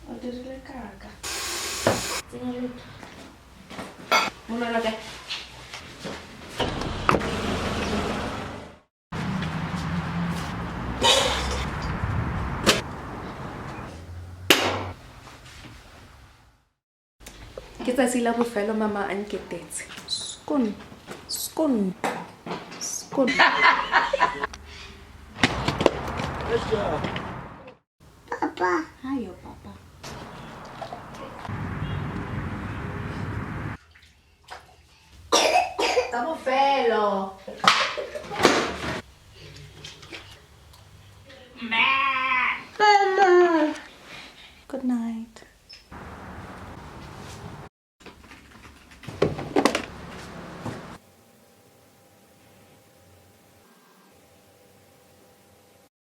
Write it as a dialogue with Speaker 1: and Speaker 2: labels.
Speaker 1: O dirile kaka. Tsenya leoto. Monwana kae? Ke tsatsi la bofelo mama a nketetse. Skoon, skoon, skoon.
Speaker 2: Papa.
Speaker 1: Hayo papa. Tsa bofelo.
Speaker 2: Mama.
Speaker 1: Good night.